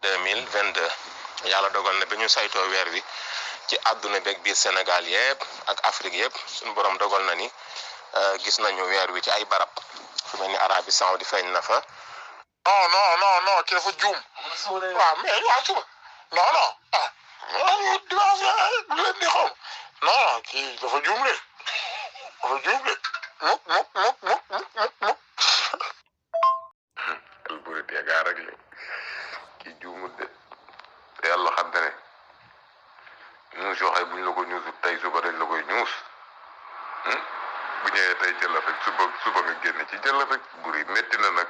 2022 yàlla dogal na bi ñu saytoo weer wi ci àdduna beeg biir Sénégal yëpp ak Afrique yëpp suñu borom dogal na ni gis nañu weer wi ci ay barab fu mel ni Arabie Saoudi feeñ na fa. non kii dafa juum. waaw mais waa suba non dimanche bu leen di xaw non kii dafa juum de muk. Alboury gaa rek la kii juumut de te yàlla xam ne ñuus yoo xam buñ la ko ñuusut tey suba dañ la koy ñuus bu ñëwee tey jëla rek suba nga génn ci jëla rek buri métti na nag.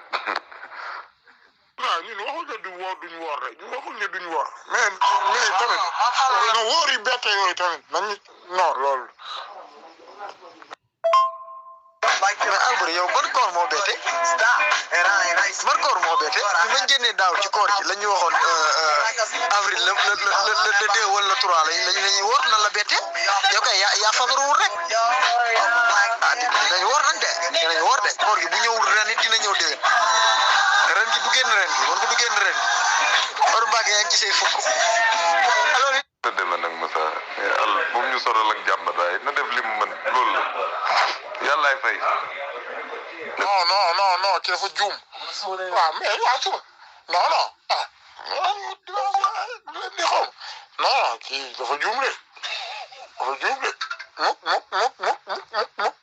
waaw ñun waxuñ ne duñ woor rek ñun waxuñ ne duñ woor mais tamit no wóor yi bette yooyu tamit nañ non loolu. mais Alboury yow ban koor moo bette ban koor moo bette ñu bañ génnee daaw ci koor ci la ñu waxoon avril le 2 wala le 3 lañuy woor nan la bette yow kay yaa fagaruwul rek dinañ woor nag dinañ woor de koor gi bu ñëwul ren it dina ñëw déwén ren gi du génn ren gi wan ko du génn ren Oru Mbacke yaa ngi ci say fukk alors na deme nag Moussa al bu ñu soral ak jàmm daay na def li mu mën loolu la yàllaay fay. non kii dafa juum. waaw mais waa suba non dimanche bu leen di xaw non kii dafa juum de muk.